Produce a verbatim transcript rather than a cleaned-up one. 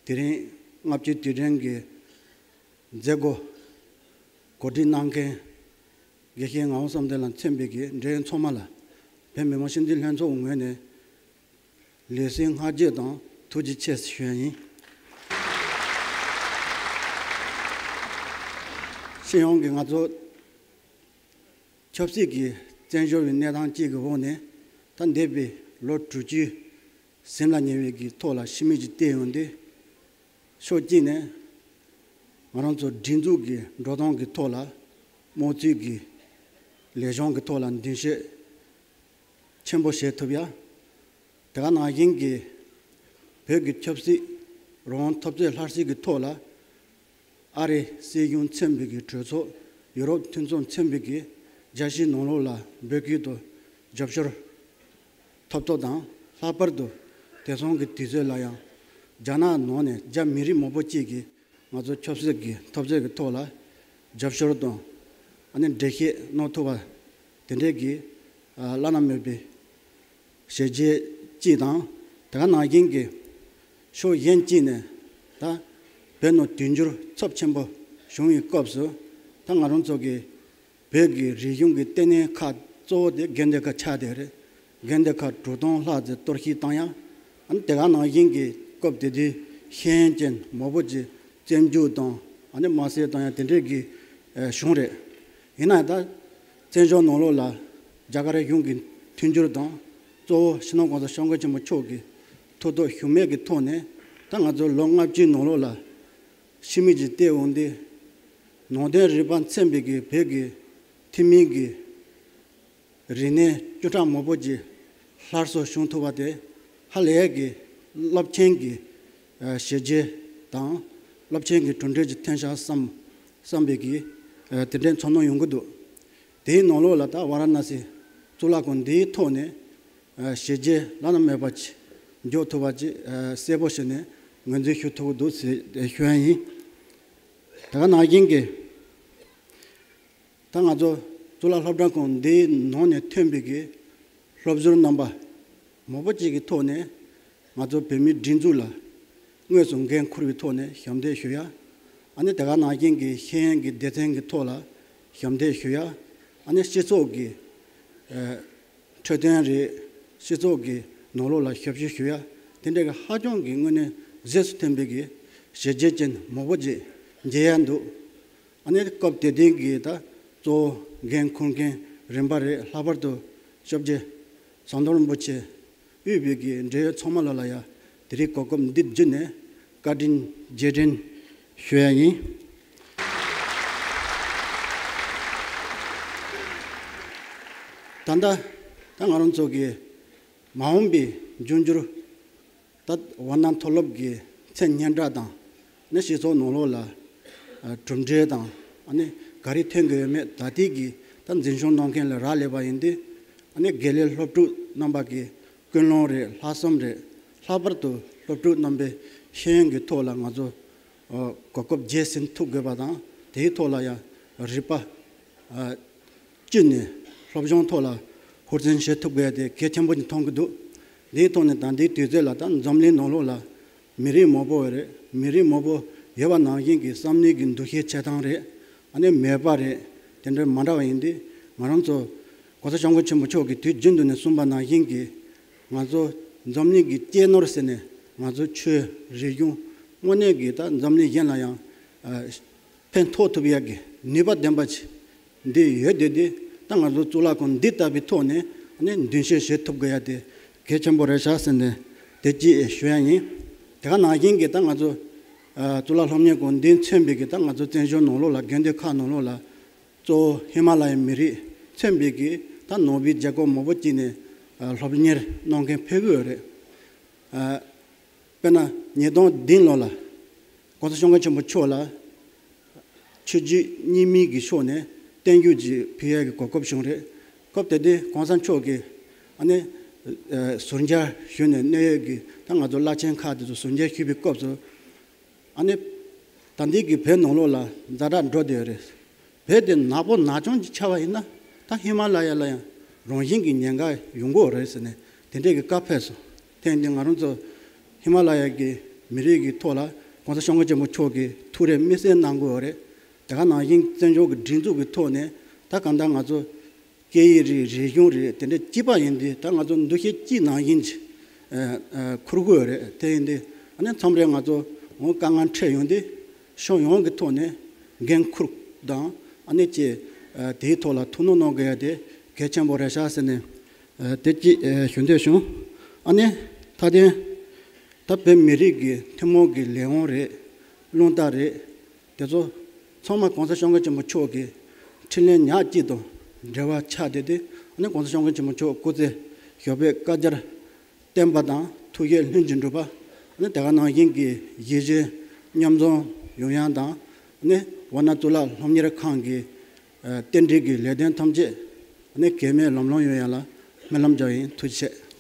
དེ་རིང་ལྔ་བཅུའི་དུས་དྲན་གྱི་མཛད་སྒོ་གོ་སྒྲིག་གནང་མཁན་དགེ་བཤེས་ངག་དབང་བསམ་གཏན་ལ་མཚོན་པའི་གི་འབྲེལ་ཡོད་ཚང་མ་ལ། བོད་མི་མང་སྤྱི་འཐུས་ལྷན་ཚོགས་ངོས་ནས་ལེགས་སོའི་བསྔགས་བརྗོད་དང་ཐུགས་རྗེ་ཆེ་ཞུ་ཡ་ཡིན། སྤྱི་ཡོངས་ཀྱི་ང་ཚོ་ཆབ་སྲིད་ཀྱི་བཙན་བྱོལ་བའི་གནས་སྟངས་གཅིག་གི་འོག་ནས། ད་འདས་པའི་ལོ་དྲུག་ཅུ་ཟིན་ལ་ཉེ་བའི་གི་ཐོག་ལ་ཕྱི་མིག་ཅིག་བལྟས་ཡོང་དུས། ཕྱོགས་གཅིག་ནས་ང་རང་ཚོ་སྒྲིག་འཛུགས་ཀྱི་འགྲོ་སྟངས་ཀྱི་ཐོག་ལ། དམངས་གཙོའི་གི་ལས་གཞུང་གི་ཐོག་ལ་མདུན་ཤེས་ཆེན་པོ་བྱེད་ཐུབ་ཡ། དེ་ག་ནང་བཞིན་གྱི་བོད་ཀྱི་ཆབ་སྲིད་རང་དབང་འཐབ་རྩོད་སླར་གསོའི་གི་ཐོག་ལ། ཨ་རིའི་སྲིད་གཞུང་མཚོན་པའི་གི་གྲོས་ཚོགས། ཡུ་རོབ་མཐུན་ཚོགས་མཚོན་པའི་གི་རྒྱལ་སྤྱིའི་ནང་ལོགས་ལ་འབོད་སྐུལ་དང་རྒྱབ་སྐྱོར་ཐོབ་ཐབས་དང་། ལྷག་པར་དུ་དེང་སང་གི་དུས་ཚོད་ལ་ཡང་རྒྱ་ནག་ནང་ནས་རྒྱ་མི་རིགས་མང་པོ་ཅིག་གིས་ང་ཚོ་ཆབ་སྲིད་ཀྱི་འཐབ་རྩོད་ཀྱི་ཐོག་ལ་རྒྱབ་སྐྱོར་དང་། ཨ་ནི་འགྲེལ་བཤད་གནང་ཐུབ་པ་དེ་འདྲའི་གི་བླ་ན་མེད་པའི་བྱས་རྗེས་གཅིག་དང་། དེ་ག་ནང་བཞིན་གྱི་ཕྱོགས་གཞན་གཅིག་ནས། ད་བོད་ནང་དུས་འགྱུར་ཚབས་ཆེན་པོ་བྱུང་བའི་སྐབས་སུ། ད་ང་རང་ཚོ་གི་བོད་ཀྱི་རིག་གཞུང་གི་ལྟེ་གནས་ཁག་གཙོ་བོ་དེ་དགོན་སྡེ་ཁག་ཆགས་བསྡད་རེད། དགོན་སྡེ་ཁག་དྲུག་སྟོང་ལྷག་ཙམ་གཏོར་བཤིག་བཏང་ཡ། ཨ་ནི་དེ་ག་ནང་བཞིན་གྱི་སྐབས་དེ་དུས་ཤེས་ཡོན་ཅན་མང་པོ་ཅིག་བཙོན་འཇུག་དང་། ཨ་ནི་དམར་གསོད་བཏང་ཡ་དེ་འདྲས་ཀྱི་བྱུང་རེད། ཡིན་ན་ད་བཙན་བྱོལ་ནང་ལོགས་ལ་རྒྱ་གར་གཞུང་གི་མཐུན་འགྱུར་དང་། གཙོ་བོ་སྤྱི་ནོར་༸གོང་ས་༸སྐྱབས་མགོན་ཆེན་པོ་མཆོག་གི་ཐུགས་སྟོབས་ཤུགས་མེད་ཀྱི་ཐོག་ནས། ད་ང་ཚོ་ལོ་ལྔ་བཅུའི་ནང་ལོགས་ལ་ཕྱི་མིག་ཅིག་བལྟས་འོང་དུས། ནང་དོན་རིག་པ་མཚོན་པའི་གི་བོད་ཀྱི་ཐུན་མིན་གྱི་རིག་གནས་བཅུ་ཕྲག་མང་པོ་ཅིག་སླར་གསོ་བྱུང་ཐུབ་པ་དེ་ཧ་ལས་ཀྱི་རླབས་ཆེན་གྱི་བྱས་རྗེས་དང་། རླབས་ཆེན་གྱི་གྲུབ་འབྲས་ཅིག་ཐོན་ཤག་བསམ་བསམ་པའི་གི་དེ་འདྲའི་ཚོར་སྣང་ཡོང་གི་འདུག་དེའི་ནང་ལོགས་ལ་ད་ཝཱ་ར་ཎ་སི་གཙུག་ལག་ཁང་འདིའི་ཐོག་ནས་བྱས་རྗེས་བླ་ན་མེད་པ་ཅིག་འཇོག་ཐུབ་པ་ཅིག་གསལ་པོ་བྱས་ནས་ངོས་འཛིན་ཞུ་ཐུབ་ཀྱི་འདུག་ཟེར་ཞུ་ཡ་ཡིན། དེ་ག་ནང་བཞིན་གྱི། ད་ང་ཚོ་གཙུག་ལག་སློབ་གྲྭ་ཁང་འདིའི་ནང་ནས་ཐོན་པའི་གི་སློབ་ཟུར་རྣམ་པ་མང་པོ་ཅིག་གི་ཐོག་ནས། ང་ཚོ་བོད་མིའི་སྒྲིག་འཛུགས་ལ་དངོས་སུ་འགན་འཁུར་བའི་ཐོག་ནས་ཞབས་འདེགས་ཞུ་ཡ། ཨ་ནི་དེ་ག་ནང་བཞིན་གྱི་ཤེས་ཡོན་གྱི་སྡེ་ཚན་གྱི་ཐོག་ལ་ཞབས་འདེགས་ཞུ་ཡ། ཨ་ནི་སྤྱི་ཚོགས་ཀྱི་འཕྲོད་བསྟེན་རེད། སྤྱི་ཚོགས་ཀྱི་ནང་ལོགས་ལ་ཞབས་ཞུ་ཞུ་ཡ། དེ་འདྲ་གི་ཧ་ཅང་གི་དངོས་གནས་གཟེངས་སུ་ཐོན་པའི་གི་བྱས་རྗེས་ཅན་མང་པོ་ཅིག་མཇལ་ཡ་འདུག་ཨ་ནི་སྐབས་དེ་དུས་ཀྱི་ད་གཙོ་བོ་འགན་འཁུར་མཁན་རིམ་པ་རེད། ལྷག་པར་དུ་སྐྱབས་རྗེ་ཟམ་གདོང་རིན་པོ་ཆེ་དབུས་པའི་གི་འབྲེལ་ཡོད་ཚང་མ་ལ་ལ་ཡ་དེ་རིང་གོ་སྐབས་འདི་བརྒྱུད་ནས་བཀའ་དྲིན་རྗེས་དྲན་ཞུ་ཡ་ཡིན། ད་ལྟ་ད་ང་རང་ཚོ་གི་མ་འོངས་པའི་འབྱུང་འགྱུར། ད་ཝཱ་ཎ་མཐོ་སློབ་ཀྱི་མཚན་སྙན་གྲགས་དང་། ཨ་ནི་སྤྱི་ཚོགས་ནང་ལོགས་ལ་ཨ་གྲུབ་འབྲས་དང་། ཨ་ནི་ག་རེ་ཐོན་གྱི་ཡོད་མེད་ད་ལྟའི་གི་ད་འཛིན་སྐྱོང་གནང་མཁན་ལ་རག་ལས་པ་ཡིན་ཏེ། ཨ་ནི་དགེ་ལས་སློབ་ཕྲུག་རྣམ་པ་གི་ཀུན་སློང་རེད། ལྷག་བསམ་རེད། ལྷག་པར་དུ་སློབ་ཕྲུག་རྣམ་པའི་ཤེས་ཡོན་གྱི་ཐོག་ལ་ང་ཚོ་ཨ་གོ་སྐབས་རྗེས་ཟིན་ཐུབ་དགོས་པ་དང་། དེའི་ཐོག་ལ་ཡང་རིག་པ་ཨ་བསྐྱུར་ནས་སློབ་སྦྱོང་ཐོག་ལ་ཧུར་བརྩོན་བྱེད་ཐུབ་དགོས་དེ་གལ་ཆེན་པོ་ཞིག་མཐོང་གི་འདུག་དེའི་ཐོག་ནས་ད་ལྟའི་དུས་ཚོད་ལ་ད་འཛམ་གླིང་ནང་ལོགས་ལ་མི་རིགས་མང་པོ་རེད། མི་རིགས་མང་པོ་ཡོད་པ་ནང་བཞིན་གྱི་བསམ་བློའི་གི་འདུ་ཤེས་འཆལ་སྟངས་རེད། ཨ་ནི་མོས་པ་རེད། དེ་འདྲ་མ་འདྲ་བ་ཡིན་ཏེ། ང་རང་ཚོ་༸གོང་ས་༸སྐྱབས་མགོན་ཆེན་པོ་མཆོག་གིས་དུས་རྒྱུན་དུ་ནས་གསུངས་པ་ནང་བཞིན་གྱི། ང་ཚོ་འཛམ་གླིང་གི་གཅེས་ནོར་ཟེར་ནས་ང་ཚོ་ཆོས་རིག་གཞུང་དངོས་གནས་ཀྱི་ད་འཛམ་གླིང་གཞན་ལ་ཡང་ཨ་ཕན་ཐོགས་ཐུབ་ཡག་གི་ནུས་པ་ལྡན་པ་ཅིག་འདི་ཡོད་དེ། འདི་ད་ང་ཚོ་གཙུག་ལག་ཁང་འདི་ལྟ་བུའི་ཐོག་ནས་ནི་མདུན་སྐྱོད་བྱེད་ཐུབ་དགོས་ཡ་དེ་གལ་ཆེན་པོ་རེད་ཤག་ཟེར་ནས་དེ་གཅིག་ཞུ་ཡ་ཡིན། དེ་ག་ནང་བཞིན་གྱི་ད་ང་ཚོ་ཨ་གཙུག་ལག་སློབ་གཉེར་ཁང་འདི་མཚོན་པའི་གི་ད་ང་ཚོ་བཙན་བྱོལ་ནང་ལོགས་ལ་དགོན་སྡེ་ཁག་ནང་ལོགས་ལ་གཙོ་བོ་ཧི་མ་ལ་ཡའི་མི་རིགས་མཚོན་པའི་གི་ད་ནང་པའི་རྒྱལ་ཁབ་མང་པོ་ཅིག་ནས་ཨ་སློབ་གཉེར་གནང་མཁན་ཕེབས་ཀྱི་ཡོད་རེད། ཨ་དཔེར་ན་ཉིས་སྟོང་བདུན་ལོ་ལ་༸གོང་ས་༸སྐྱབས་མགོན་ཆེན་པོ་མཆོག་ལ་ཆོས་བརྒྱུད་གཉིས་མོས་ཀྱི་ཕྱོགས་ནས་བསྟན་བཅོས་ཅིག་ཕུལ་ཡས་ཀྱི་གོ་སྐབས་བྱུང་རེད། སྐབས་དེ་དུས་༸གོང་ས་མཆོག་གིས་ཨ་ནི་ཨ་ཟུར་མཇལ་ཞུས་ནས་གནད་ཡོད་ཀྱི་ད་ང་ཚོ་བླ་ཆེན་ཁག་དེ་ཚོ་ཟུར་མཇལ་ཞུས་པའི་སྐབས་སུ། ཨ་ནི་ད་ལྟའི་གི་བོད་ནང་ལོགས་ལ་ཛ་དྲག་འགྲོ་བསྡད་ཡོད་རེད། བོད་དེ་ནག་པོ་ནག་ཅུང་ཅིག་ཆགས་པ་ཡིན་ན། ད་ཧི་མ་ལ་ཡ་ལ་ཡང་རང་བཞིན་གྱི་ཉེན་ཁ་ཡོང་གི་ཡོད་རེད་ཟེར་ནས་དེ་འདྲས་ཀྱི་བཀའ་ཕེབས་སོང་། དེ་ཡིན་དུས་ང་རང་ཚོ་ཧི་མ་ལ་ཡ་གི་ མི་རིགས་ཀྱི་ཐོག་ལ་༸གོང་ས་༸སྐྱབས་མགོན་ཆེན་པོ་མཆོག་གིས་ཐུགས་རེ་དམིགས་བསལ་གནང་དགོས་པ་རེད། དེ་ག་ནང་བཞིན་བཙན་བྱོལ་གྱི་སྒྲིག་འཛུགས་ཀྱི་ཐོག་ནས་ད་གང་ལྟར་ང་ཚོ་སྐད་ཡིག་རེད། རིག་གཞུང་རེད། དེ་འདྲ་གཅིག་པ་ཡིན་དུས་ད་ང་ཚོ་འདུ་ཤེས་གཅིག་ནང་བཞིན་གྱི་ཨ་ཨ་འཁུར་དགོས་རེད། དེ་ཡིན་དུས་ཨ་ནི་མཚམས་རེ་ང་ཚོ་འོང་དཀའ་ངལ་འཕྲད་ཡོང་དུས་ཕྱོགས་ཡོངས་ཀྱི་ཐོག་ནས་འགན་འཁུར་དང་ཨ་ནི་ཅེས་ཨ་དེའི་ཐོག་ལ་ཐུགས་སྣང་གནང་དགོས་ཡ་དེ་གལ་ཆེན་པོ་རེད་ཤག་ཟེར་ནས་ཨ་དེ་གཅིག་ཨ་ཞུ་འདོད་བྱུང་། ཨ་ནི་མཐའ་དོན་ད་བོད་མི་རིགས་ཀྱི་ཐུན་མོང་གི་ལས་དབང་རེད། རླུང་རྟ་རེད། དེ་ཚོ་ཚང་མ་༸གོང་ས་༸སྐྱབས་མགོན་ཆེན་པོ་མཆོག་གི་འཕྲིན་ལས་ཉག་གཅིག་དང་འབྲེལ་བ་ཆགས་བསྡད་དེ། ཨ་ནི་༸གོང་ས་༸སྐྱབས་མགོན་ཆེན་པོ་མཆོག་སྐུ་ཚེ་ཞབས་པད་བསྐལ་བརྒྱར་བརྟན་པ་དང་ཐུགས་བསྐྱེད་ལྷུན་གྱིས་འགྲུབ་པ། ཨ་ནི་དེ་ག་ནང་བཞིན་གྱི་ཡིད་བཞིན་མཉམ་འཛོམས་ཡོང་ཡ་དང་། ཨ་ནི་ཝཱ་ཎ་གཙུག་ལག་སློབ་གཉེར་ཁང་གི་ཨ་རྟེན་འབྲེལ་གྱི་ལས་དོན་ཐམས་ཅད་ཨ་ནི་གེགས་མེད་ལམ་ལྷོང་ཡོང་ཡ་ལ་སྨོན་ལམ་རྒྱག་ཡིན། ཐུགས་རྗེ་ཆེ།